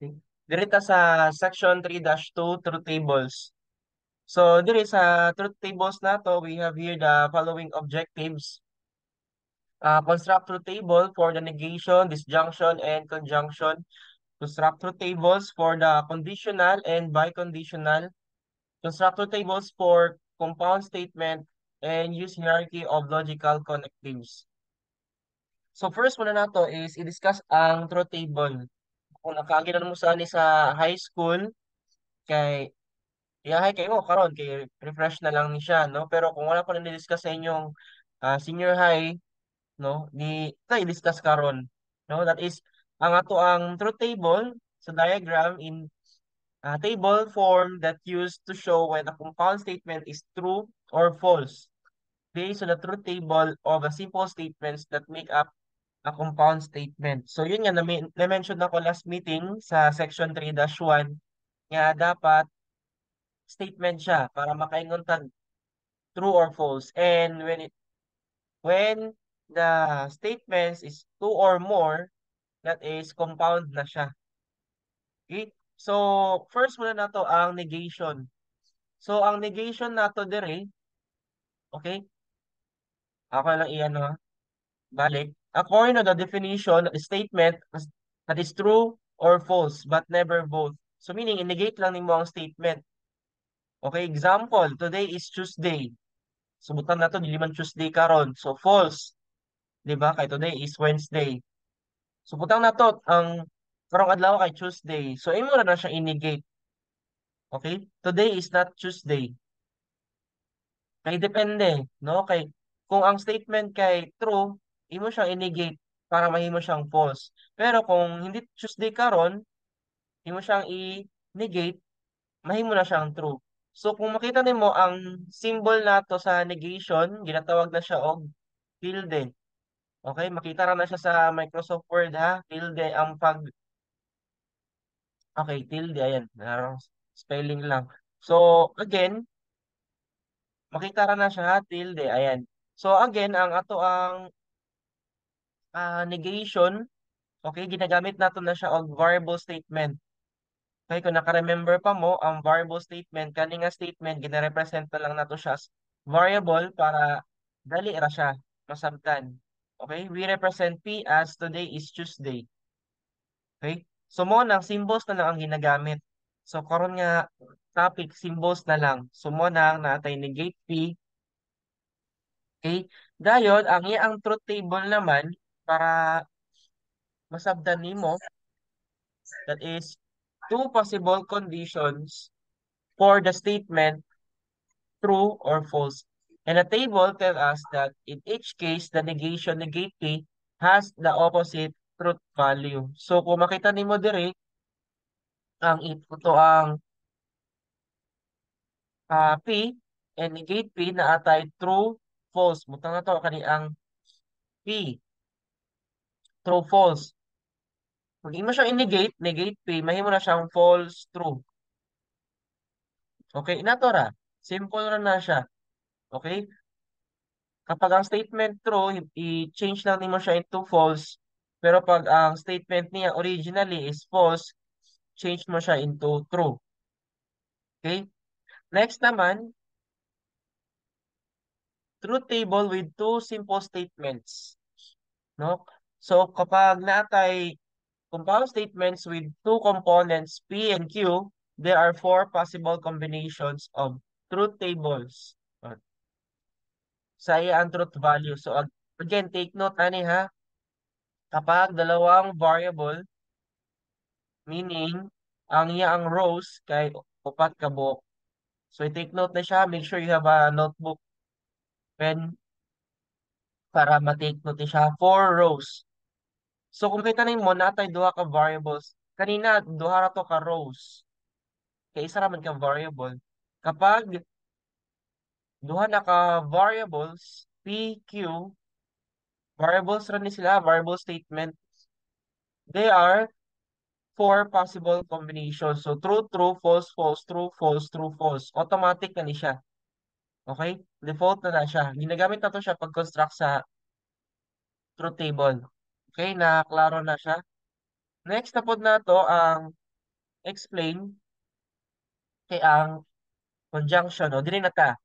Okay. Diri ta sa section 3-2, truth tables. So diri sa truth tables nato, we have here the following objectives. Construct truth table for the negation, disjunction, and conjunction. Construct truth tables for the conditional and biconditional. Construct truth tables for compound statement and use hierarchy of logical connectives. So first muna nato is i-discuss ang truth table. Kung nakaagi na mo sa ani sa high school, kay iyahay kayo karon kay refresh na lang ni siya, no? Pero kung wala pa na ni-discuss sa inyong senior high, no, di ta i-discuss karon, no? That is ang ato ang truth table sa diagram in table form that used to show when a compound statement is true or false based on the truth table of the simple statements that make up a compound statement. So yun nga, na-mention ako last meeting sa section 3-1 nga dapat statement siya para makaingon tag true or false. And when the statements is two or more, that is compound na siya. Okay? So, first muna nato ang negation. So, ang negation nato dire, okay? Ako lang iyan, ha? Balik. According to the definition, a statement that is true or false, but never both. So, meaning, i-negate lang nimo ang statement. Okay, example, today is Tuesday. So, butang nato, dili man Tuesday karon. So, false. Di ba? Kay today is Wednesday. So, butang nato, ang karong adlaw kay Tuesday. So, imo na na siya i-negate. Okay? Today is not Tuesday. Kay depende, no? Kay kung ang statement kay true, imo siyang i-negate para mahimo siyang false. Pero kung hindi Tuesday karon, imo siyang i-negate, mahimo na siyang true. So kung makita nimo ang symbol nato sa negation, ginatawag na siya og tilde. Okay, makita ra na siya sa Microsoft Word ha, tilde ang pag. Okay, tilde, ayan, narong spelling lang. So again, makita ra na siya ha, tilde, ayan. So again, ang ato ang negation, okay, ginagamit nato na siya og variable statement. Okay, kung naka-remember pa mo, ang variable statement, kani nga statement, gina-represent na lang nato siya as variable para dali ra siya masabtan. Okay, we represent P as today is Tuesday. Okay, so mo nang symbols na lang ang ginagamit. So karon nga topic, symbols na lang. So mo nang natay negate P. Okay, dayon ang iyang truth table naman para masabtan nimo, that is two possible conditions for the statement true or false. And the table tell us that in each case, the negation negate P has the opposite truth value. So kung makita nimo diri, ang ito ang P and negate P na atay true, false. Butang na to kani ang P. True, false. Pag imo siyang i-negate, negate P, mahimo na siyang false, true. Okay, inato ra. Simple ra na siya. Okay? Kapag ang statement true, i-change lang nimo siya into false. Pero pag ang statement niya originally is false, change mo siya into true. Okay? Next naman, truth table with two simple statements. No? So kapag natay compound statements with two components P and Q, there are four possible combinations of truth tables sa iyang truth value. So again, take note ani ha. Kapag dalawang variable, meaning ang iyang rows kay upat ka buok. So i-take note na siya, make sure you have a notebook, pen para ma-take note siya. Four rows. So kung kita nimo natay duha ka variables. Kanina duha ra to ka rows. Kay isa ra man ka variable. Kapag duha na ka variables, P, Q, variables ra ni sila, variable statement. They are four possible combinations. So true, true, false, false, true, false, true, false. Automatic na ni siya. Okay? Default na na siya. Ginagamit na to siya pag-construct sa truth table. Okay, na klaro na siya. Next na pod nato ang Explain kay ang conjunction, o diri na ta.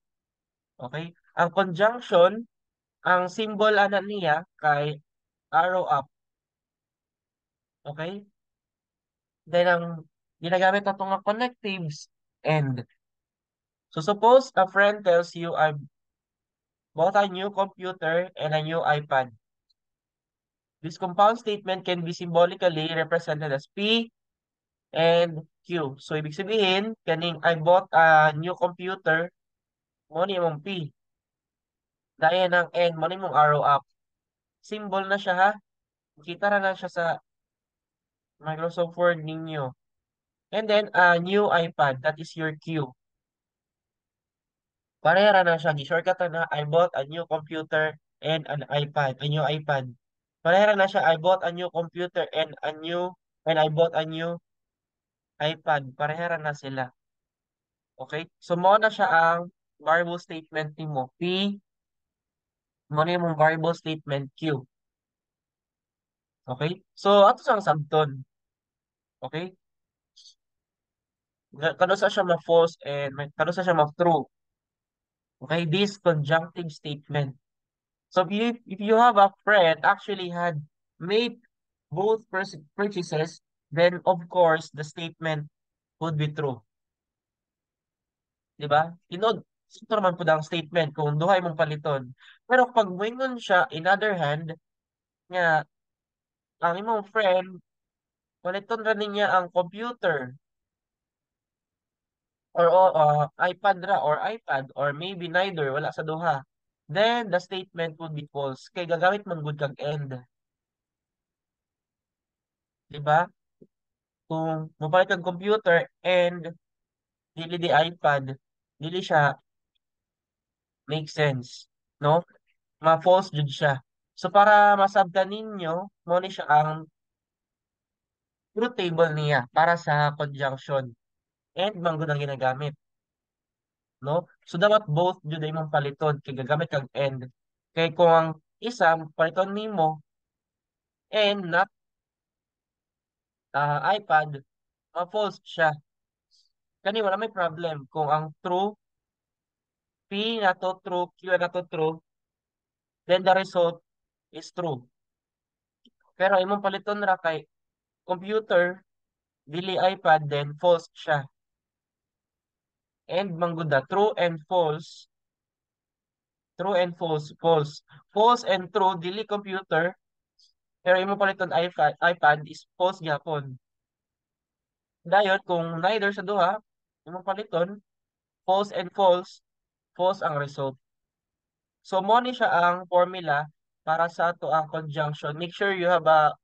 Okay? Ang conjunction, ang symbol ana niya kay arrow up. Okay? Then ang ginagamit nato nga connectives, and. So suppose a friend tells you, "I bought a new computer and a new iPad." This compound statement can be symbolically represented as P and Q. So ibig sabihin, kaning "I bought a new computer," mao ni imong P. Dayon ang and, mao ni imong arrow up. Symbol na siya ha. Kita ra na siya sa Microsoft Word ninyo. And then a new iPad, that is your Q. Pareha ra na siya, gi-shortcut na "I bought a new computer and an iPad," a new iPad. Pareha ra na siya, "I bought a new computer and I bought a new iPad." Pareha ra na sila. Okay? So mao na siya ang variable statement nimo. P, mao na imong variable statement, Q. Okay? So ato sang sabton. Okay? Kanus-a siya ma-false and kanus-a siya ma-true. Okay, this conjunctive statement. So if you have a friend actually had made both purchases, then of course the statement would be true. Di ba? Tinuod, ito naman pud ang statement kung duha imong paliton. Pero pag moingon siya, in other hand, nga ang imong friend, paliton ra niya ang computer or iPad ra or iPad or maybe neither, wala sa duha. Then the statement would be false. Kay gagamit man gud kag and. Di ba? Kung mopalit kag computer and dili di iPad, dili siya make sense, no? Ma-false jud siya. So para masabtan ninyo, mao ni siya ang truth table niya para sa conjunction. And man gud ang ginagamit, no? So dapat both jud ay imong paliton kay gagamit kag and. Kay kung ang isa paliton nimo and not iPad, ma-false siya. Kani wala may problem kung ang true P nato true, Q nato true, then the result is true. Pero imong paliton ra kay computer dili iPad, then false siya. And man gud da, true and false, true and false, false. False and true, dili computer, pero imong paliton iPad is false gyapon. Dayon kung neither sa duha, imong paliton, false and false, false ang result. So mao ni siya ang formula para sa ato ang conjunction. Make sure you have a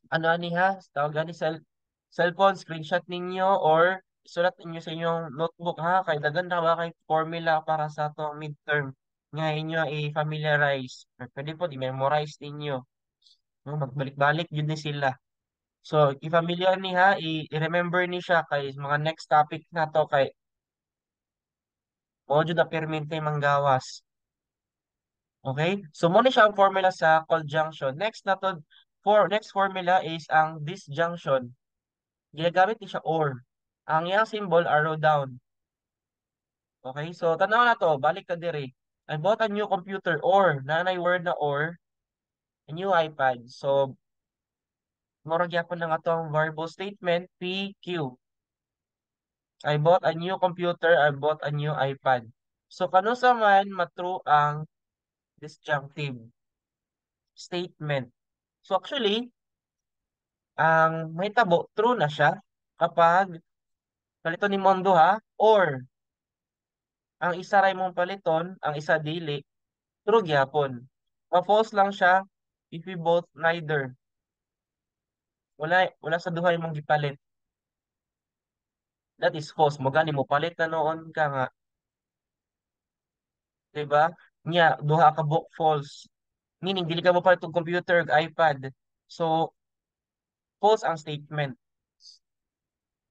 ano ani ha, tawag ani cellphone, screenshot ninyo or sulat ninyo sa inyong notebook ha, kay daghan ra ba kay formula para sa ato ang midterm nga inyo i-familiarize. Or pwede po i-memorize ninyo. No, magbalik-balik jud ni sila. So, i-familiar ni ha, i-remember ni siya kay mga next topic na to kay mao jud na permente manggawas. Okay? So, mao ni siya ang formula sa conjunction. Next na to, for next formula is ang disjunction. Ginagamit ni siya or. Ang iyang symbol, arrow down. Okay? So, tanaw na to, balik ka diri. "I bought a new computer or," naay word na or, "a new iPad." So, mura gyapon lang atong variable statement, P, Q. I bought a new computer, I bought a new iPad. So, kanusa man ma-true ang disjunctive statement? So, actually, ang mahitabo, true na siya kapag paliton nimo ang duha or ang isa ra imong paliton, ang isa dili, true gyapon. Ma-false lang siya if we both neither. Wala sa duha imong gipalit. That is false. Mo gani mo palit na noon ka nga, 'di ba? Nya duha ka book, false. Meaning dili ka mo palit og computer ug iPad. So false ang statement.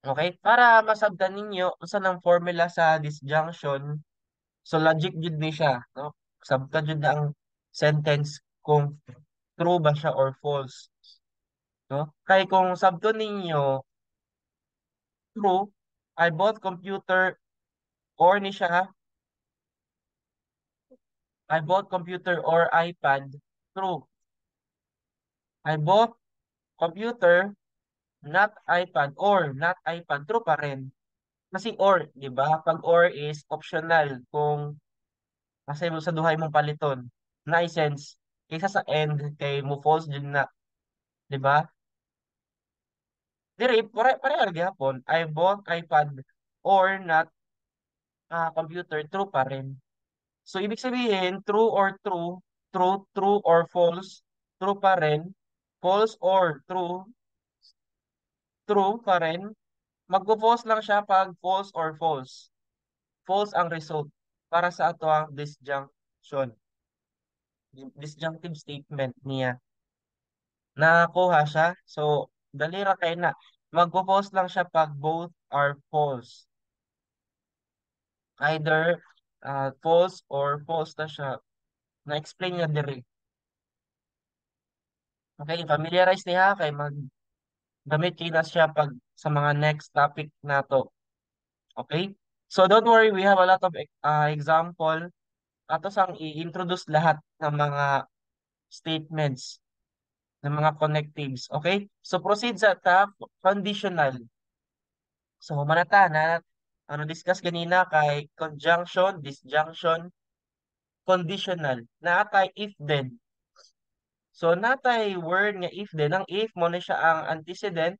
Okay? Para masabtan ninyo unsa nang formula sa disjunction, so logic jud ni siya, no? Sabtan jud na ang sentence kung true ba siya or false, no? Kay kung sabton ninyo True. I bought computer or ni siya ha. I bought computer or iPad. True. I bought computer, not iPad or not iPad. True pa rin. Kasi or, di ba? Pag or is optional kung kasi mo sa duhay mong paliton. Na sense kaysa sa and kay mo false din na, di ba? Dire pare gihapon. I bought iPad or not computer, true pa rin. So ibig sabihin, true or true, true, true or false, true pa rin. False or true, true pa rin. Magpo-false lang siya pag false or false. False ang result para sa ato ang disjunction. Disjunctive statement niya. Nakakuha siya. So, dali ra kay na. Magpo-false lang siya pag both are false. Either false or false na siya. Na-explain niya diri. Okay, familiarize niya kay mag gamit kay na siya pag sa mga next topic nato. Okay? So don't worry, we have a lot of example. Ato sang i-introduce lahat ng mga statements, ng mga connectives. Okay? So proceed sa ta conditional. So manata na ano discuss ganina kay conjunction, disjunction, conditional. Naatay if then. So natay word nga if then. Ang if mo na siya ang antecedent,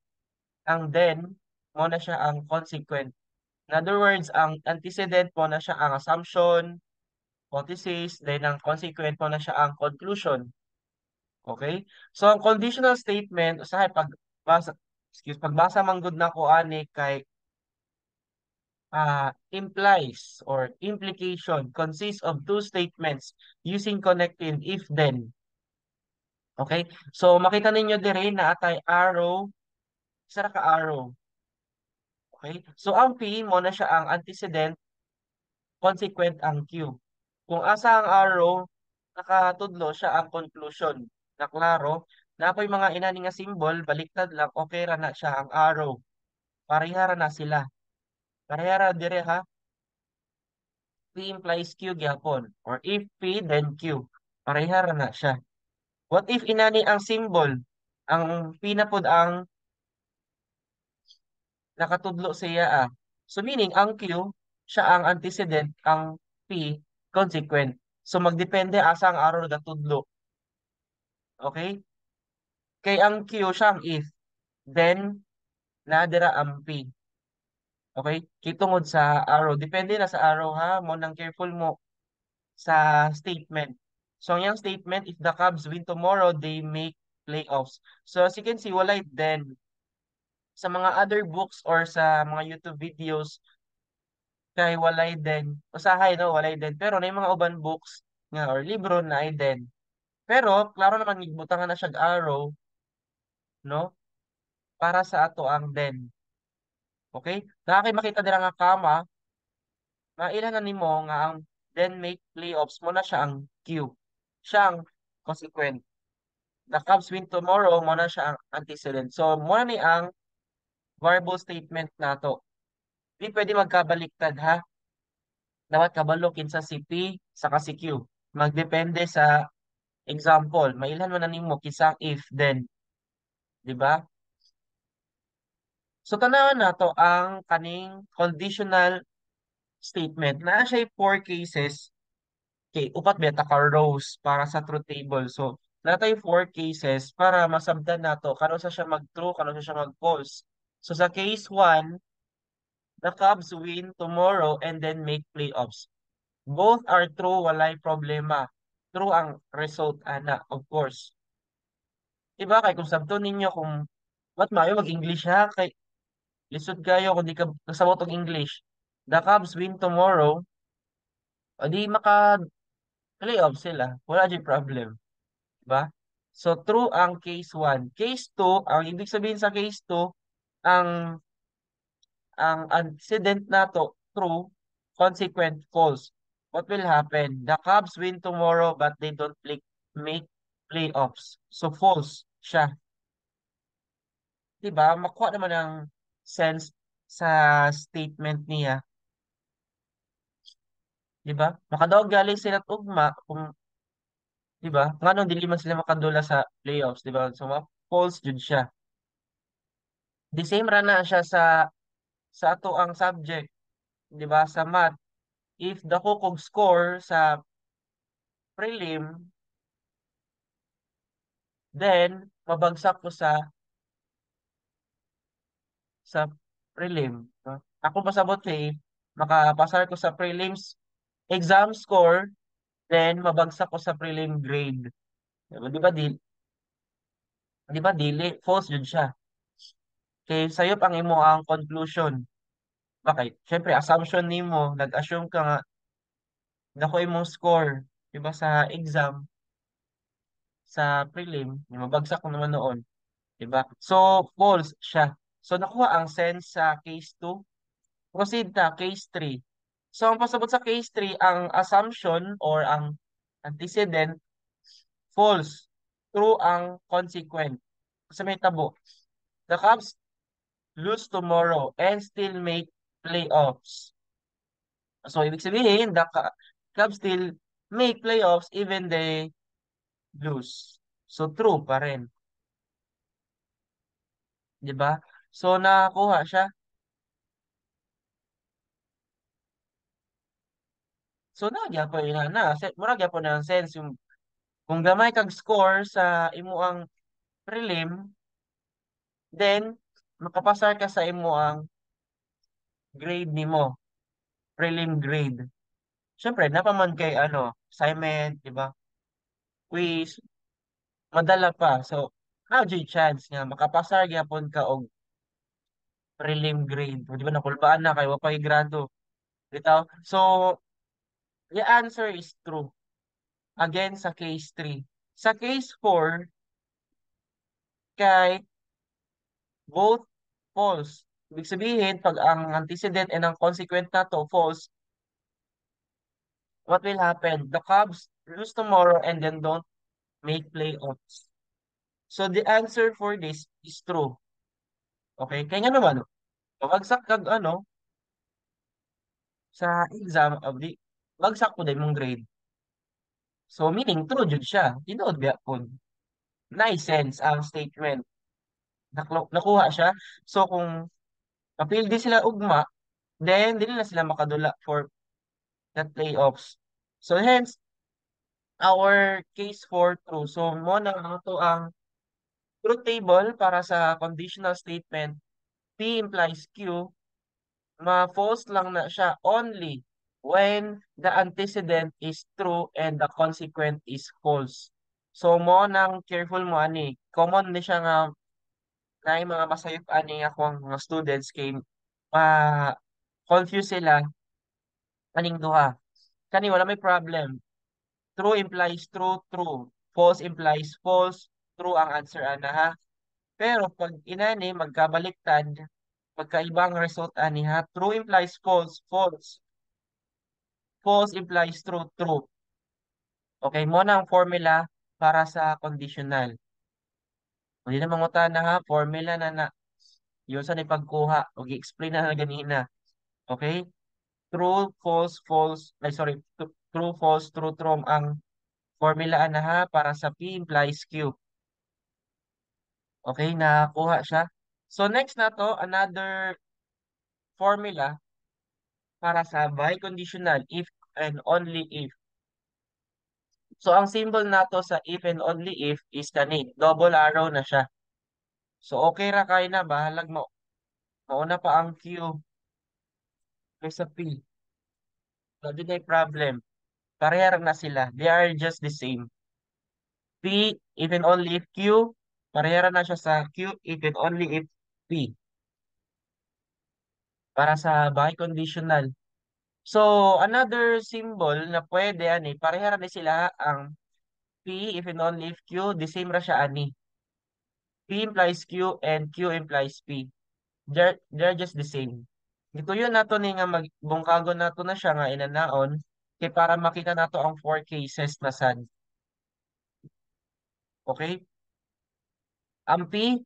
ang then mo na siya ang consequent. In other words, ang antecedent mo na siya ang assumption, hypothesis, then ang consequent mo na siya ang conclusion. Okay? So ang conditional statement, usahay pagbasa, excuse, pagbasa man gud nako ani kay implies or implication consists of two statements using connective if then. Okay? So makita ninyo dire na atay arrow, isa ra ka arrow. Okay? So ang P mo na siya ang antecedent, consequent ang Q. Kung asa ang arrow, nakatudlo siya ang conclusion. Na klaro, na po'y mga inani nga symbol, baliktad lang, okay ra na siya ang arrow. Pareha ra na sila. Pareha ra dire ha. P implies Q gyapon. Or if P, then Q. Pareha ra na siya. What if inani ang symbol? Ang P na pod ang nakatudlo siya ah. So meaning, ang Q, siya ang antecedent, ang P, consequent. So magdepende asa ang arrow nagatudlo. Okay? Kay ang Q siya ang if, then nadira ang P. Okay? Kay tungod sa arrow. Depende na sa arrow ha. Mo nang careful mo sa statement. So ang yung statement, if the Cubs win tomorrow, they make playoffs. So as you can see, walay then. Sa mga other books or sa mga YouTube videos, kay walay then. Usahay no, walay then. Pero na yung mga uban books nga or libro na ay then. Pero klaro naman gibutangan na siya arrow, no? Para sa ato ang then. Okay? Nakakay makita dira nga comma, maila na nimo nga ang then make playoffs mo na siya ang Q. Siya ang consequent. The Cubs win tomorrow, mo na siya ang antecedent. So, mo na ni ang variable statement nato. Di pwede magkabaliktad ha. Dapat kabalo kinsa si P saka si Q. Magdepende sa example. Mailhan man na nimo kinsa ang if then, di ba? So tanawan nato ang kaning conditional statement. Naa siya four cases. Okay, upat beta ka rows para sa truth table. So, natay four cases para masabtan nato kanus-a siya mag-true, kanus-a siya mag-false. So sa case 1, the Cubs win tomorrow and then make playoffs. Both are true, walay problema. True ang result ana, of course. Diba kay kung sabton ninyo kung ba't maayo mag-English ha kay lisod kayo kung di ka kasabot og English. The Cubs win tomorrow, o di maka playoff sila. Wala jud problem. Diba? So true ang case 1. Case 2, ang ibig sabihin sa case 2, ang antecedent nato true, consequent false. What will happen? The Cubs win tomorrow but they don't make playoffs. So false siya. Diba? Makuha naman ang sense Sa statement niya. Di ba? Makadaog gali sila ugma kung, di ba? Nganong dili man sila makadula sa playoffs, di ba? So ma false jud siya. The same ra na siya sa ato ang subject, di ba? Sa math, if dako kog score sa prelim, then mabagsak ko sa prelim, no? Ako pasabot kay makapasar ko sa prelims exam score, then mabagsak ko sa prelim grade. Di ba di ba dili false jud siya? Kay sayop ang imo ang conclusion. Bakit? Syempre assumption nimo, nag-assume ka nga dako imong score, di ba, sa exam sa prelim, mabagsak ko naman noon, di ba? So false siya. So nakuha ang sense sa case 2. Proceed ta case 3. So ang pasabot sa case 3, ang assumption or ang antecedent false. True ang consequent. Sa may tabo, the Cubs lose tomorrow and still make playoffs. So ibig sabihin, the Cubs still make playoffs even they lose. So true pa rin. 'Di ba? So nakakuha siya. So naa gyapon ina na, mura gyapon na ang sense yung kung gamay kag score sa imo ang prelim, then makapasar ka sa imo ang grade nimo, prelim grade. Syempre, napaman kay ano, assignment, di ba? Quiz, madala pa. So, naa jud chance nga makapasar gyapon ka og prelim grade. Di ba nakulbaan na kay wa pa'y grado. Bitaw. So, the answer is true. Again, sa case 3. Sa case 4, kay both false. Ibig sabihin, pag ang antecedent and ang consequent na to false, what will happen? The Cubs lose tomorrow and then don't make playoffs. So the answer for this is true. Okay? Kaya nga naman, mabagsak kag ano, sa exam, di, bagsak po din mong grade. So meaning, true jud siya. Tinuod biya po. Nice sense ang statement. Nakuha siya. So kung mapildi sila ugma, then dili na sila makadula for that playoffs. So hence, our case 4 true. So mo na ang to ang truth table para sa conditional statement P implies Q, ma-false lang na siya only when the antecedent is true and the consequent is false. So mo nang careful mo ani. Common ni siya nga naay mga masayop ani akong mga students kay ma confuse sila aning duha. Kani wala may problem. True implies true, true. False implies false, true ang answer ana ha. Pero pag inani magkabaliktad, magkaibang result ani ha. True implies false, false. False implies true, true. Okay, mo na ang formula para sa conditional. Hindi na mangutana ha, formula na na. Yun sa ipagkuha. O gi-explain na na ganina. Okay? True, false, false. Ay, sorry. True, false, true, true ang formula na ha para sa P implies Q. Okay, nakuha siya. So next na to, another formula para sa biconditional, if and only if. So ang symbol nato sa if and only if is kani, double arrow na siya. So okay ra kay na, bahalag mo. Mauna pa ang Q kaysa P. So, di na problem. Pareha na sila. They are just the same. P if and only if Q, pareha na siya sa Q if and only if P. Para sa biconditional. So, another symbol na pwede ani, pareha ra ni sila ang P if and only if Q, the same ra siya ani. P implies Q and Q implies P. They're just the same. Gituyo nato ni nga magbungkagon nato na siya nga inanaon kay para makita nato ang four cases na sad. Okay? Ang P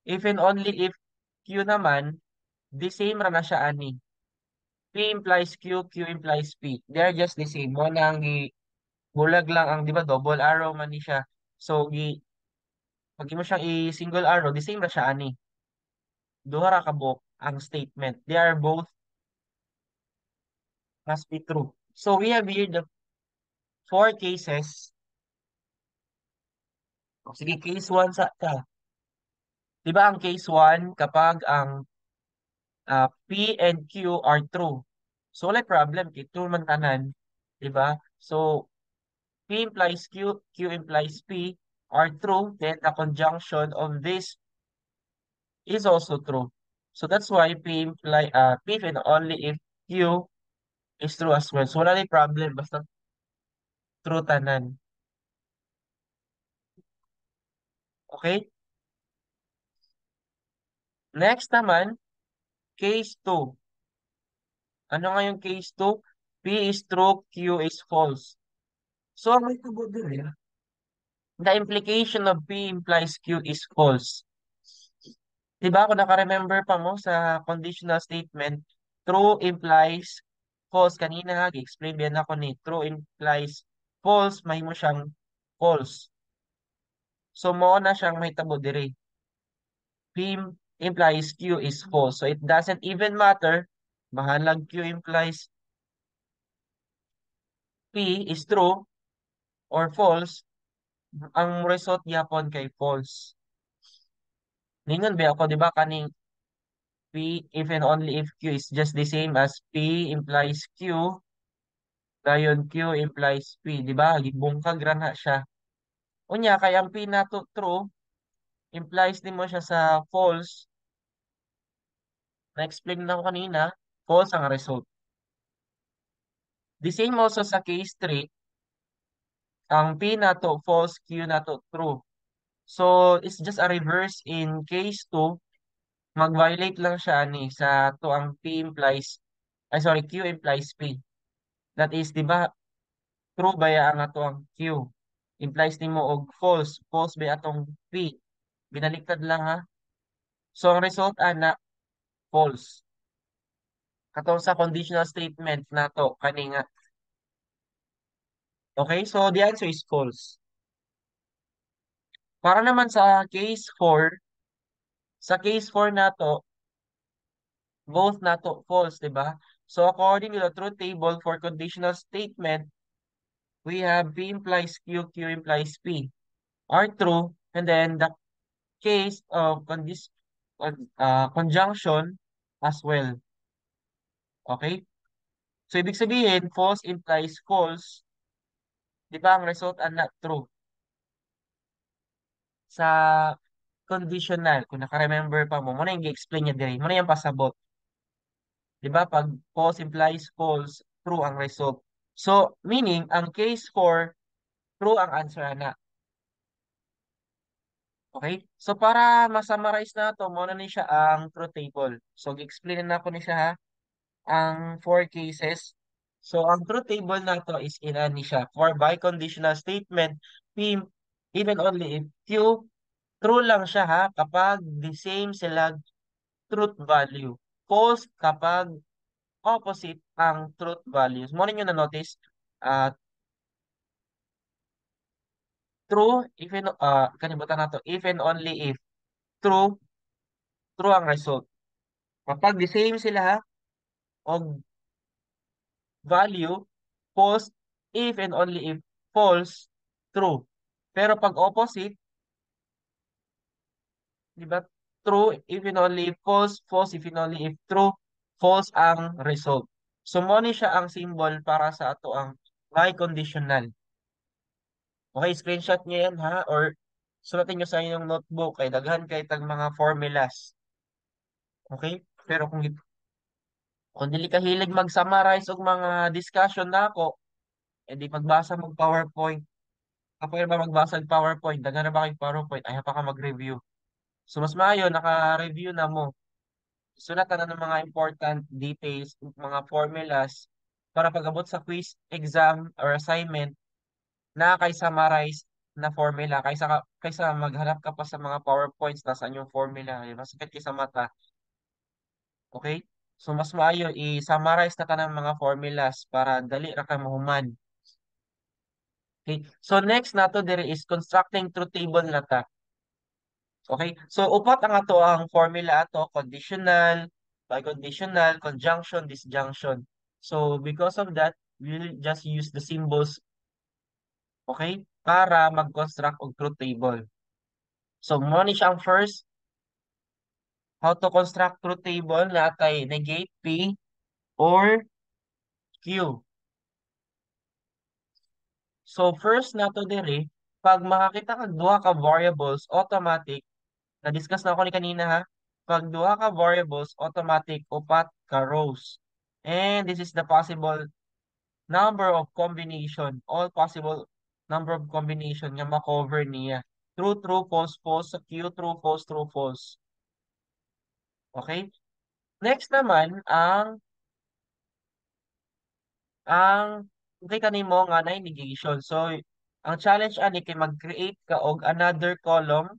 if and only if Q naman, The same ra na siya ani. P implies Q, Q implies P. They are just the same. Mao na ang gi bulag lang ang, di ba, double arrow man ni siya. So gi pag imo siyang i-single arrow, the same ra siya ani. Duha ra ka buok ang statement. They are both must be true. So we have here the four cases. O, sige, case 1 sa ta. Di ba ang case 1, kapag ang P and Q are true? So wala problem kay true man tanan, di ba? So P implies Q, Q implies P are true, then the conjunction of this is also true. So that's why P if and only if Q is true as well. So wala ni problem basta true tanan. Okay? Next naman, case 2. Ano nga yung case 2? P is true, Q is false. So, ang may tabo diri, the implication of P implies Q is false. Diba kung naka-remember pa mo sa conditional statement, true implies false. Kanina nga, explain biyan ako ni true implies false, mahimo siyang false. So, mao na siyang mahitabo diri. P implies Q is false. So, it doesn't even matter. Bahalag Q implies P is true or false, ang result gyapon kay false. Ningon ba ako, di ba, kaning P if and only if Q is just the same as P implies Q, dayon Q implies P, di ba? Gibungkag ra na siya. Unya, kay ang P nato true, implies nimo siya sa false, na-explain na ko kanina, false ang result. The same also sa case 3, ang P nato false, Q nato true. So, it's just a reverse in case 2, mag-violate lang siya ni sa to ang P implies, ay sorry, Q implies P. That is, di ba, true ba ang ato ang Q? Implies nimo og false, false ba atong P? Binaliktad lang ha. So, ang result ana, false. Katong sa conditional statement nato kani nga. Okay, so the answer is false. Para naman sa case 4, sa case 4 nato, both nato false, di ba? So according to the truth table for conditional statement, we have P implies Q, Q implies P are true, and then the case of conjunction as well. Okay? So ibig sabihin, false implies false, di ba ang result are not true? Sa conditional, kung naka-remember pa mo, mao na yung gi-explain niya diri, mao na yung pasabot. Di ba? Pag false implies false, true ang result. So, meaning, ang case 4, true ang answer na. Okay? So, para ma-summarize na to, mao na ni siya ang truth table. So, gi-explain na nako ni siya ha, ang four cases. So, ang truth table nato is inani siya. For biconditional statement, P if and only if Q, true lang siya ha, kapag the same sila truth value. False kapag opposite ang truth values. Mao ninyo na-notice, true if and, kanibutan nato, if and only if true, true ang result. Kapag the same sila ha, og value, false if and only if false, true. Pero pag opposite, di ba? True if and only if false, false if and only if true, false ang result. So, mao ni siya ang symbol para sa ato ang biconditional. Okay, screenshot niyo yan ha, or sulatin niyo sa inyong notebook kay daghan kay tag mga formulas. Okay? Pero kung dili ka hilig mag-summarize og mga discussion nako, edi magbasa mo PowerPoint. Kapoy ba magbasa og PowerPoint? Daghan na ba kay PowerPoint? Ay pa ka mag-review. So mas maayo naka-review na mo. Sulat na ng mga important details, mga formulas para pag-abot sa quiz, exam or assignment na kay summarize na formula kaysa maghanap ka pa sa mga PowerPoints, nasaan yung formula, di ba? Sakit kay sa mata. Okay? So mas maayo i-summarize na tanang mga formulas para dali ra ka mahuman. Okay? So next nato diri is constructing truth table na ta. Okay? So upat ang ato ang formula ato: conditional, biconditional, conjunction, disjunction. So because of that, we'll just use the symbols, okay, para mag-construct og truth table. So mo ni siya ang first, how to construct truth table, natay negate P or Q. So first nato diri, pag makakita kag duha ka variables, automatic, na-discuss na ako ni kanina ha, pag duha ka variables, automatic upat ka rows. And this is the possible number of combination, all possible number of combination nga ma-cover niya. True, true, false, false, Q, true, false, true, false. Okay? Next naman, ang makita nimo nga na negation. So, ang challenge ani kay mag-create ka og another column,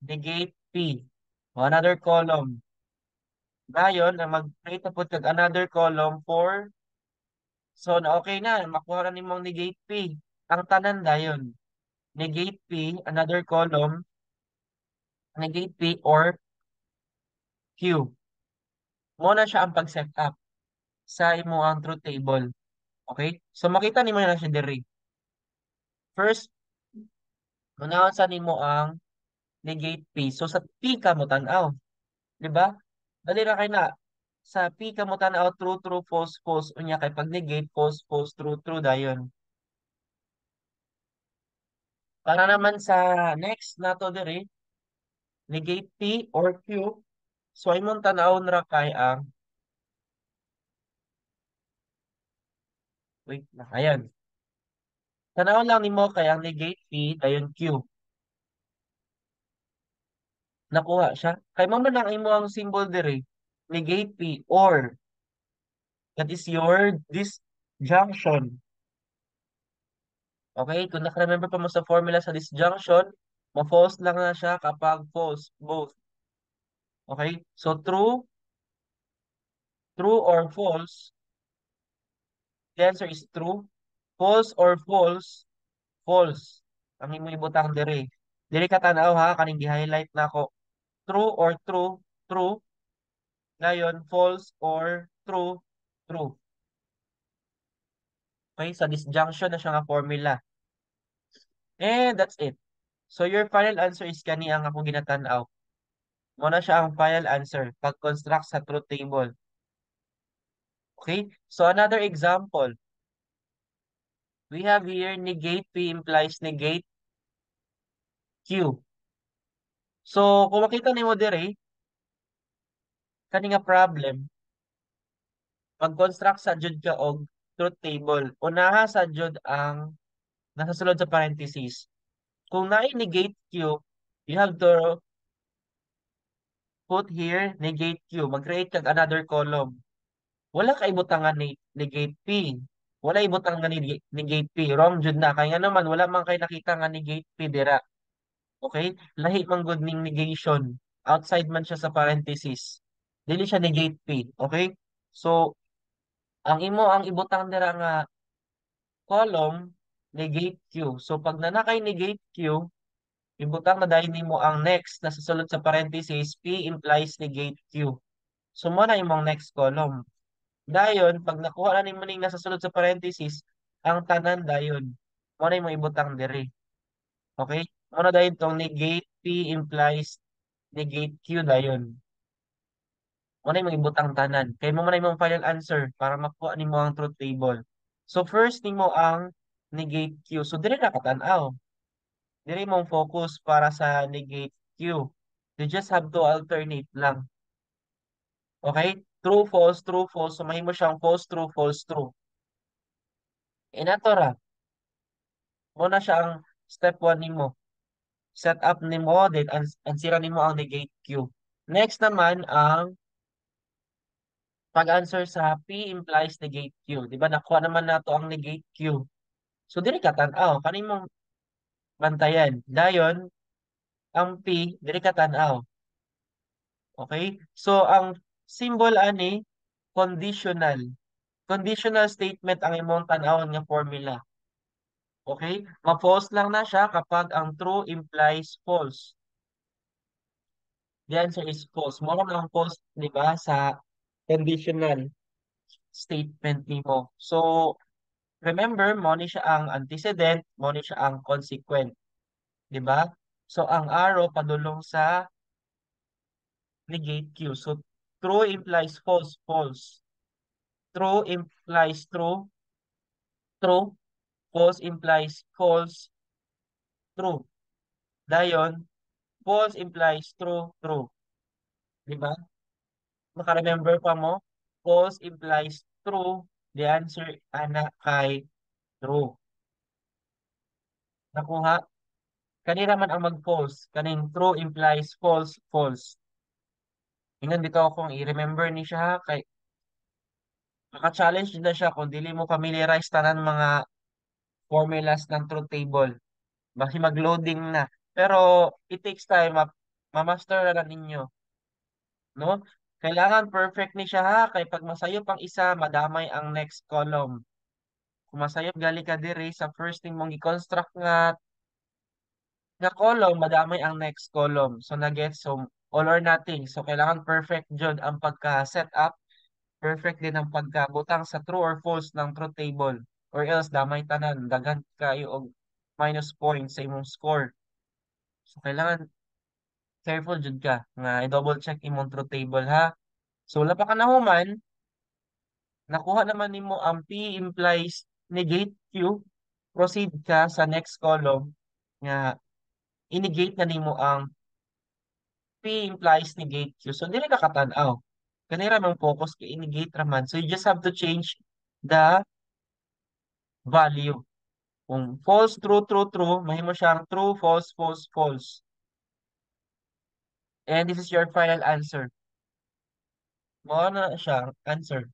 negate P. O another column. Dayon, ang mag-create na pud kag another column for, so na okay na, makuha na nimong negate P. Ang tanan dayon. Negate P, another column, negate P or Q. Mo na siya ang pag-set up sa imo ang truth table. Okay? So makita nimo na siya diri. First, unahon sa nimo ang negate P. So sa P ka mo tan-aw, di ba? Dali ra kay na. Sa P ka mo tan-aw, true, true, false, false. Unya kay pag negate, false, false, true, true dayon. Para naman sa next nato diri, negate P or Q. So imong tan-awon ra kay ang, wait na, ayan. Tan-awon lang nimo kay ang negate P dayon Q. Nakuha siya. Kay mo man ang imo ang symbol diri, negate P or, that is your disjunction. Okay, kung naka-remember pa mo sa formula sa disjunction, ma-false lang na siya kapag false, both. Okay, so true, true or false, the answer is true. False or false, false. Ang imo ibutang diri. Diri ka tan-aw ha, kaning gi-highlight nako. True or true, true. Ngayon, false or true, true. Okay, sa disjunction na siya nga formula. And that's it. So your final answer is kani ang akong ginatan-aw. Mo na siya ang final answer pag-construct sa truth table. Okay? So another example. We have here negate P implies negate Q. So kung makita nimo dire, kani nga problem, pag-construct sa jud ka og truth table, unaha sa jud ang nasa sulod sa parenthesis. Kung na negate Q, you have to put here negate Q. Mag-create kag another column. Wala ka ibutang nga negate P. Wala ibutang nga negate P. Wrong jud na. Kaya nga naman, wala man kay nakita nga negate P dira. Okay? Lahi man gud ning negation. Outside man siya sa parenthesis. Dili siya negate P. Okay? So, ang imo ang ibutang dira nga column, negate Q. So, pag nanakay negate Q, ibutang na dahil nimo ang next na sa sulod sa parenthesis, P implies negate Q. So, mo na imong next column. Dayon, pag nakuha na nimo ning nasa sulod sa parenthesis, ang tanan dayon. Mo na imong ibutang diri. Okay? Mo na dayon tong negate P implies negate Q dayon. Mo na imong ibutang tanan. Kay mo man na imong final answer para makuha nimo ang truth table. So first nimo ang negate Q. So diri na ka tan-aw. Diri mong focus para sa negate Q. You just have to alternate lang. Okay? True, false, true, false. So mahimo siyang false, true, false, true. Inato ra. Mo na siya ang step 1 nimo. Set up nimo, then answer nimo ang negate Q. Next naman ang pag-answer sa P implies negate Q. Di ba nakuha naman nato ang negate Q. So diri ka tan-aw, kani mong bantayan. Dayon ang P diri ka tan-aw. Okay? So ang Symbol ani, conditional. Conditional statement ang imong tan-awon nga formula. Okay? Ma-false lang na siya kapag ang true implies false. The answer is false. Mao ang false, di ba, sa conditional statement nimo. So, remember, mao ni siya ang antecedent, mao ni siya ang consequent. Di ba? So, ang arrow padulong sa negate Q. So, true implies false, false. True implies true, true. False implies false, true. Dayon, false implies true, true. Di ba? Maka-remember pa mo? False implies true. The answer ana kay true. Nakuha? Kanira man ang mag-false. Kaning true implies false, false. Ingon bitaw akong i-remember ni siya ha, kay maka-challenge din na siya kung dili mo familiarize tanan mga formulas ng truth table. Basi mag-loading na. Pero it takes time, ma-master na ninyo. No? Kailangan perfect ni siya ha, kay pag masayop ang isa, madamay ang next column. Kung masayop gali ka diri sa first thing mong i-construct nga column, madamay ang next column. So na-get, so all or nothing. So kailangan perfect jud ang pagka-set up, perfect din ang pagkabutang sa true or false ng truth table. Or else damay tanan, daghan kayo og minus points sa imong score. So kailangan careful jud ka nga i-double check imong truth table ha. So wala pa ka nahuman, nakuha naman nimo ang P implies negate Q, proceed ka sa next column nga i-negate na nimo ang P implies negate Q. So dili ka katan-aw. Kanira mong focus kay i-negate raman. So you just have to change the value. Kung false, true, true, true, mahimo siyang true, false, false, false. And this is your final answer. Mao na siya answer.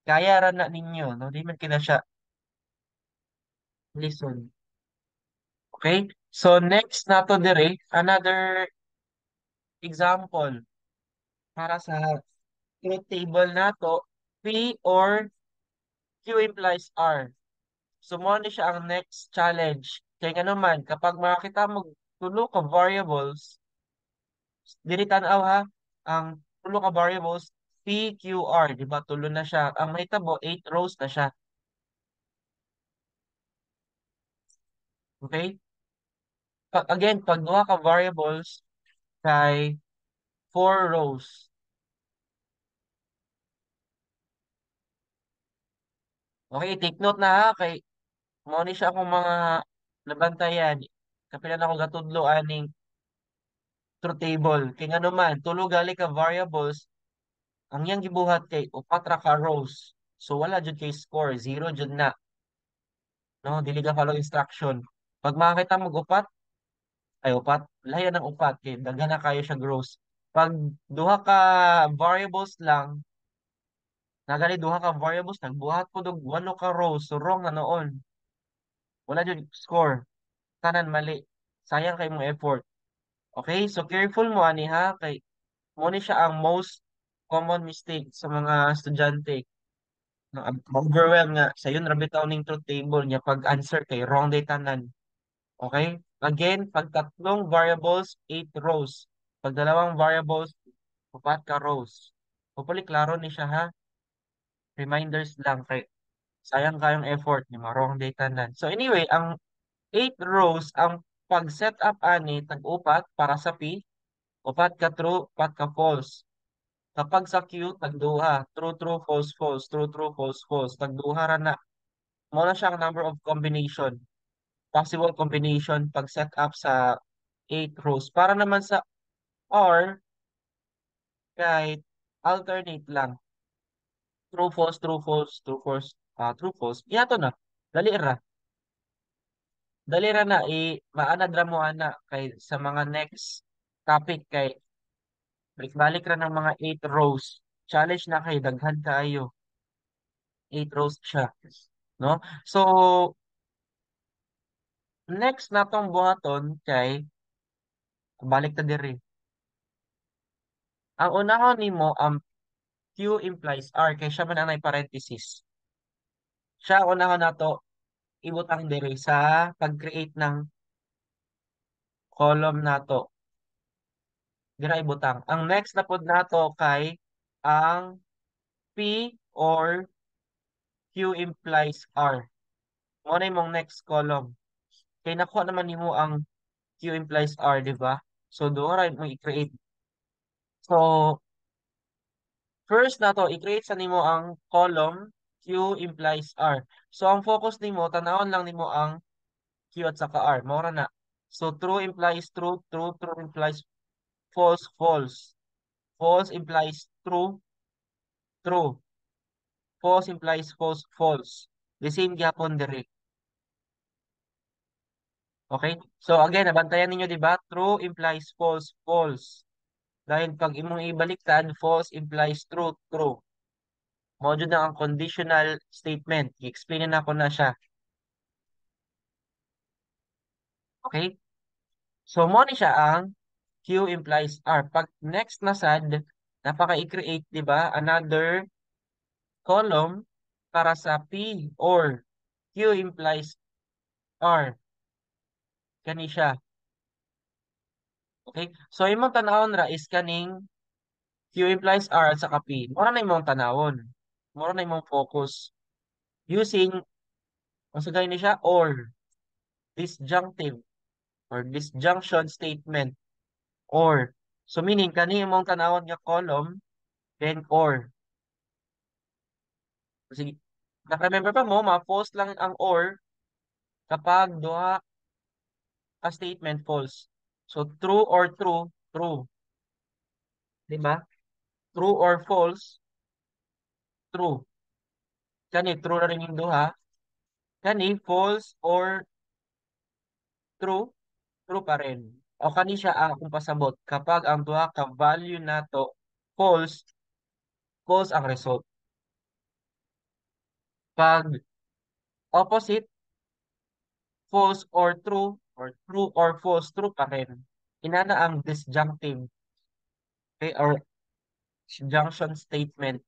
Kaya ra na ninyo, no? Di man kina siya listen. Okay? So next nato dire, another example para sa truth table nato, P or Q implies R. So mao ni siya ang next challenge. Kaya nga naman, kapag makakita mo tulo ka variables, diri tan-aw ha, ang tulo ka variables, P, Q, R, di ba? Tulo na siya. Ang mahitabo, 8 rows na siya. Okay? Again, pag duha ka variables, kay 4 rows. Okay, take note na ha, kay mao ni siya akong mga nabantayan. Kapila na ako gatudlo aning truth table. Kay ngano man, tulo gali ka variables, ang iyang gibuhat kay upat ra ka rows. So wala jud kay score, 0 jud na. No, dili ka follow instruction. Pag makakita mo upat, ay upat, lahi ng upat kay daghan na kayo siya rows. Pag duha ka variables lang, nagani duha ka variables, nagbuhat po og walo ka rows, so wrong na noon. Wala jud score. Tanan mali. Sayang kay mong effort. Okay, so careful mo ani ha kay mo ni siya ang most common mistake sa mga estudyante. No, overwhelm nga sayon ra bitaw ning truth table niya pag answer kay wrong day tanan. Okay? Again, pag tatlong variables, 8 rows. Pag dalawang variables, upat ka rows. Hopefully klaro ni siya ha. Reminders lang kay sayang kayong effort ni mga wrong day tanan. So anyway, ang 8 rows ang pag-set up ani tag-upat para sa P, upat ka true, upat ka false. Kapag sa Q, tagduha, true, true, false, false, true, true, false, false, tagduha ra na. Mao na siya ang number of combination. Possible combination pag set up sa 8 rows. Para naman sa R, kahit alternate lang. True, false, true, false, true, false, true, false. Iyato na. Dali ra. Dali ra na. Maanad ra mo ana kay sa mga next topic kay balik-balik ra ng mga 8 rows. Challenge na kay daghan kaayo. 8 rows siya. No? So, next na tong buhaton kay balik ta diri. Ang unahon nimo ang Q implies R kay siya man ang nay parenthesis. Siya ang unahon nato ibutang diri sa pag-create ng column nato. Dira ibutang. Ang next na pod nato kay ang P or Q implies R. Mao na imong next column. Kay nakuha naman nimo ang Q implies R, di ba? So doon ra mo i-create. So first nato i-create sa nimo ang column Q implies R. So ang focus nimo, tanawon lang nimo ang Q at saka R. Mao ra na. So true implies true, true, true implies false, false. False implies true, true. False implies false, false. The same gyapon diri. Okay? So again, nabantayan ninyo, di ba? True implies false, false. Dahil pag imong ibaliktad, false implies true, true. Mao jud na ang conditional statement. I-explain na nako na siya. Okay? So mo ni siya ang Q implies R. Pag next na sad, napaka i-create, di ba? Another column para sa P or Q implies R. Kani siya. Okay? So imong tanawon ra is kaning Q implies R at saka P. Mura na imong tanawon. Mura na imong focus. Using, ang sagay ni siya, or disjunctive or disjunction statement, or. So meaning kani imong tanawon nga column, then or. Sige. Naka-remember pa mo, ma-false lang ang or kapag duha ka statement false. So true or true, true. Di ba? True or false, true. Kani true na rin yung duha. Kani false or true, true pa rin. O kani siya ang akong pasabot. Kapag ang duha ka value nato false, false ang result. Pag opposite, false or true or false, true pa rin. Inana ang disjunctive, okay, or junction statement.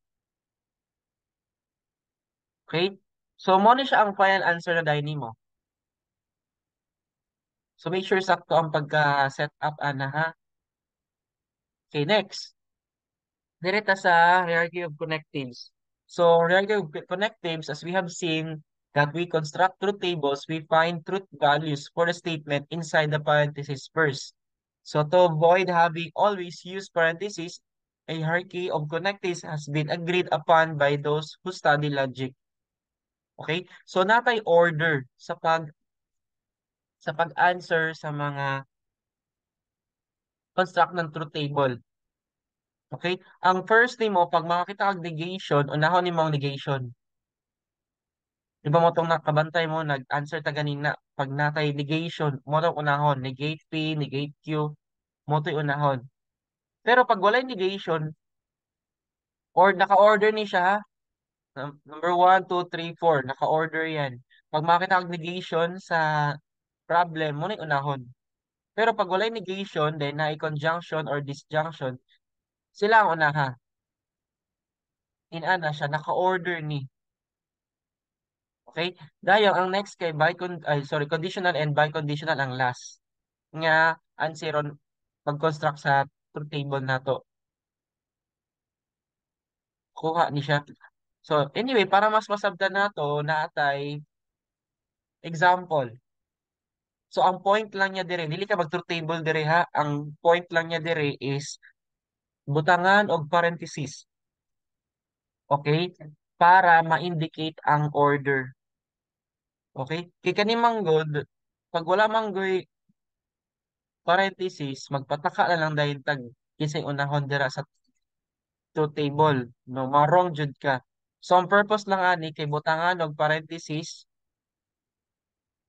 Okay? So, mo ni siya ang final answer na dahil nimo. So, make sure sakto ang pagka-set up, ana, ha? Okay, next. Direta sa hierarchy of connectives. So, hierarchy of connectives, as we have seen that we construct truth tables, we find truth values for the statement inside the parenthesis first. So, to avoid having always use parenthesis, a hierarchy of connectives has been agreed upon by those who study logic. Okay? So, natay order sa pag-answer sa mga construct ng truth table. Okay? Ang first nimo, pag makakita kag negation, unahon nimo ang negation. Di ba mo tong nakabantay mo, nag-answer ta ganina, pag natay negation, mo tong unahon, negate P, negate Q, mo to'y unahon. Pero pag walay negation, or naka-order ni siya, ha? Number 1, 2, 3, 4, naka-order yan. Pag makita kag negation sa problem, mo na unahon. Pero pag walay negation, then na conjunction or disjunction, sila ang unaha. Inana siya, naka-order ni. Okay? Dayon ang next kay bicon ay sorry, conditional and biconditional ang last nga answer on pag-construct sa truth table nato. Kuha ni siya. So anyway, para mas masabtan nato, naatay example. So ang point lang niya dire, dili ka mag truth table dire ha. Ang point lang niya dire is butangan og parenthesis. Okay? Para ma-indicate ang order. Okay? Kay kani man gud, pag wala man goy parenthesis, magpataka na lang dahil tag kinsay unahon dira sa truth table. No, ma-wrong jud ka. So ang purpose lang ani kay butangan og parenthesis.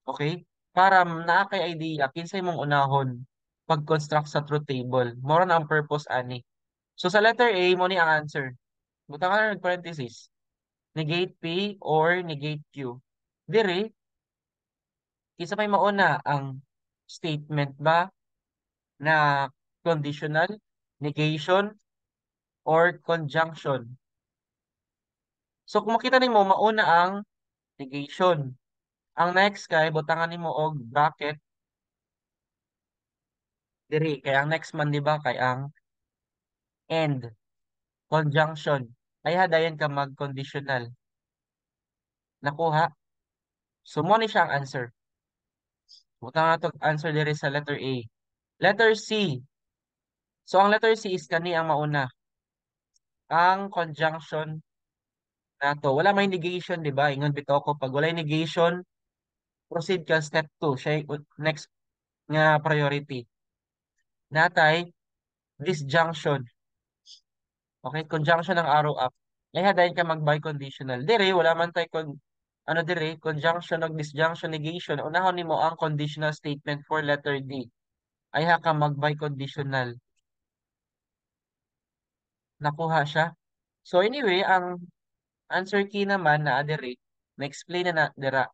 Okay? Para naa kay idea kinsay mong unahon pag-construct sa truth table. Mao na ang purpose ani. So sa letter A mo ni ang answer. Butangan og parenthesis. Negate P or negate Q. Dire, kinsa may mauna, ang statement ba na conditional, negation, Or conjunction. So kung makita nimo, mauna ang negation. Ang next kay butangan nimo og bracket diri kay ang next man, di ba, kay ang and conjunction. Ay hadayon ka mag-conditional. Nakuha? So mo ni siya ang answer. Butang nato answer diri sa letter A. Letter C. So ang letter C is kani ang mauna. Ang conjunction nato. Wala may negation, di ba? Ingon bitaw ko, pag wala negation, proceed ka step 2. Siya next nga priority. Natay disjunction. Okay, conjunction ng arrow up. Ay hadayon ka mag biconditional. Dire wala man tay con ano dire, conjunction og disjunction, negation. Unahon nimo ang conditional statement for letter D. Ay ha ka mag biconditional. Nakuha siya. So anyway, ang answer key naman na diri, na-explain na na dira.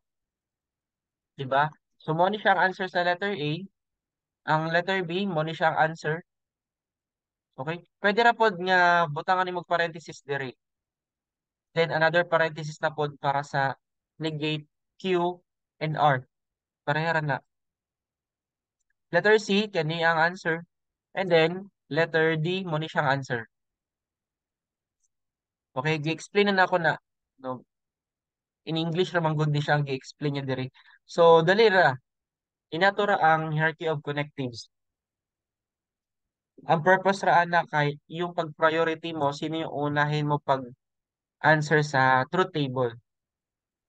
Diba? So mo ni siya ang answer sa letter A. Ang letter B, mo ni siya ang answer. Okay? Pwede ra pod nga butangan nimo parenthesis diri. Then another parenthesis na pod para sa negate Q and R. Pareha ra na. Letter C, kani ang answer. And then, letter D, mo ni siyang answer. Okay, gi-explain na nako na. No, in English ra man gud ni siya ang gi-explain niya diri. So, dali ra. Inato ra ang hierarchy of connectives. Ang purpose ra ana kay yung pag-priority mo, sino yung unahin mo pag answer sa truth table.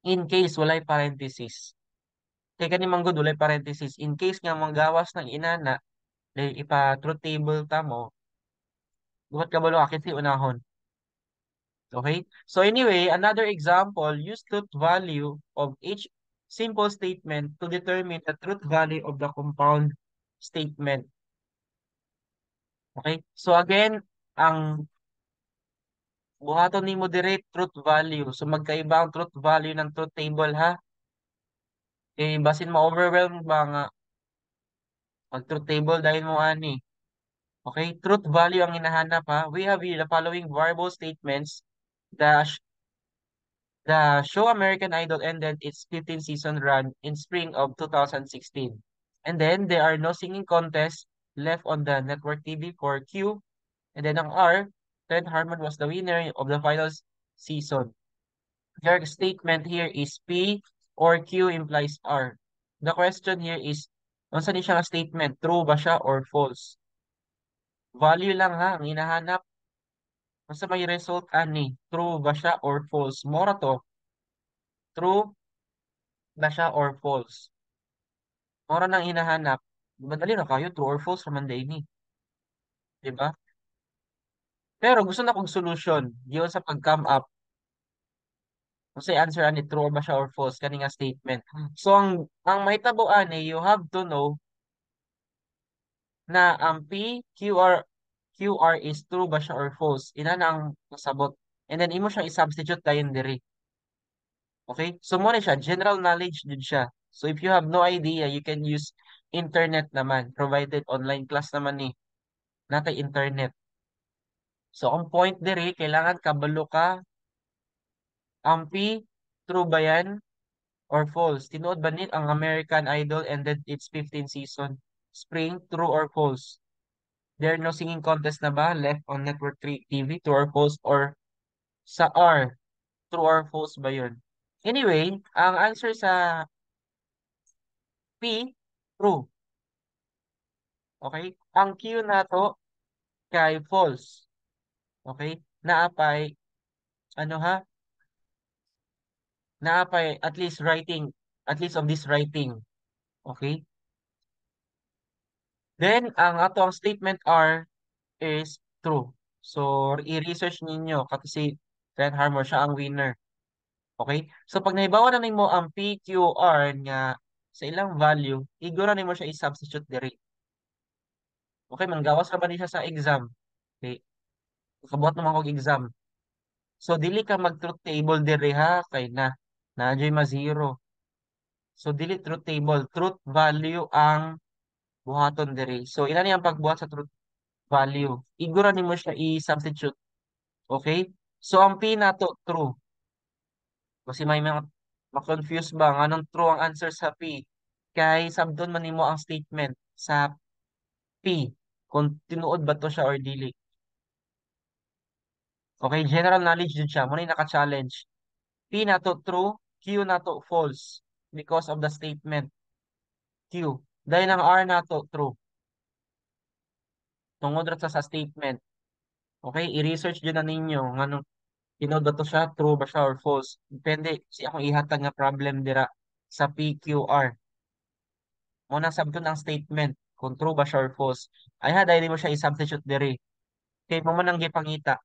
In case walay parenthesis. Kay kani man gud walay parenthesis. In case nga manggawas ng inana, dahil ipa truth table ta mo, buhat kabalo ka kinsay unahon. Okay? So anyway, another example, use truth value of each simple statement to determine the truth value of the compound statement. Okay? So again, ang buhaton nimo dire, truth value. So magkaiba ang truth value ng truth table, ha. Eh basin ma-overwhelm ba nga mag truth table dahil mo ani. Okay, truth value ang hinahanap, ha. We have here the following variable statements. The show American Idol ended its 15th season run in spring of 2016. And then there are no singing contests left on the network TV for Q. And then ang R, Trent Harmon was the winner of the final season. Your statement here is P or Q implies R. The question here is, unsa ni siya nga statement? True ba siya or false? Value lang ha, ang hinahanap. Unsa may result ani? True ba siya or false? Mora to. True ba siya or false? Mora nang hinahanap. Madali na kayo, true or false raman diay ni. Diba? Pero gusto na kong solution. Giyon sa pag-come up. Kung answer ani, true ba siya or false kani nga statement. So ang mahitabo ani, you have to know na ang P, Q, R, QR is true ba siya or false. Ina na ang pasabot. And then imo siyang i-substitute dayon diri. Okay? So mo na siya, general knowledge jud siya. So if you have no idea, you can use internet naman. Provided online class naman ni. Natay internet. So ang point diri, kailangan kabalo ka ang P, true ba yan or false? Tinuod ba ni ang American Idol ended its 15th season? Spring, true or false? There no singing contest na ba left on Network 3 TV, true or false? Or sa R, true or false ba yun? Anyway, ang answer sa P, true. Okay? Ang Q nato kay false. Okay? Naapay, ano ha? Naapay at least writing, at least of this writing. Okay? Then, ang ato ang statement R is true. So, i-research ninyo kasi si Trent Harmon, siya ang winner. Okay? So, pag nahibawan na nimo ang PQR nga sa ilang value, igura nimo siya i-substitute diri. Okay, manggawas ra ba ni siya sa exam? Okay. Kabuhat naman kog exam. So, dili ka mag-truth table diri ha, kay na na ma zero. So, dili truth table, truth value ang buhaton diri. So, ina niya ang pagbuhat sa truth value. Igura nimo siya i-substitute. Okay? So ang P nato true. Kasi may mga ma-confuse ba nganong true ang answer sa P? Kay sabton man nimo ang statement sa P kung tinuod ba to siya or dili. Okay, general knowledge jud siya. Mao na naka-challenge. P nato true, Q nato false because of the statement Q. Dahil ang R nato true. Tungod ra sa statement. Okay, i-research jud na ninyo nganong tinuod ba to siya, true ba siya or false. Depende si akong ihatag nga problem dira sa PQR. Mao na sabton ang statement kung true ba siya or false. Ay ha, dahil mo siya i-substitute diri. Kay mao man ang gipangita.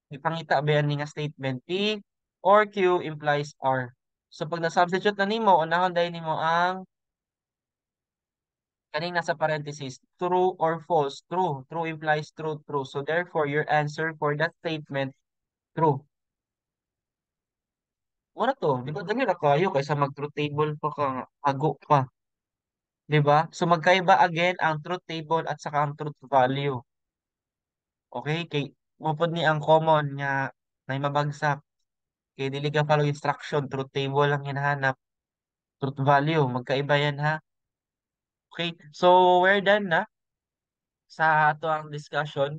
Gipangita ba yan ni nga statement P or Q implies R. So pag na-substitute na nimo, unahon dahil nimo ang kaning nasa parenthesis, true or false, true. True implies true, true. So therefore, your answer for that statement, true. Mao na to, di ba dali ra kayo kaysa mag truth table pa ka, hago pa. Di ba? So magkaiba again ang truth table at saka ang truth value. Okay? Kay mao pod ni ang common nga nay mabagsak. Kay dili ka follow instruction, truth table ang hinahanap. Truth value, magkaiba yan ha. Okay, so we're done na sa ato ang discussion.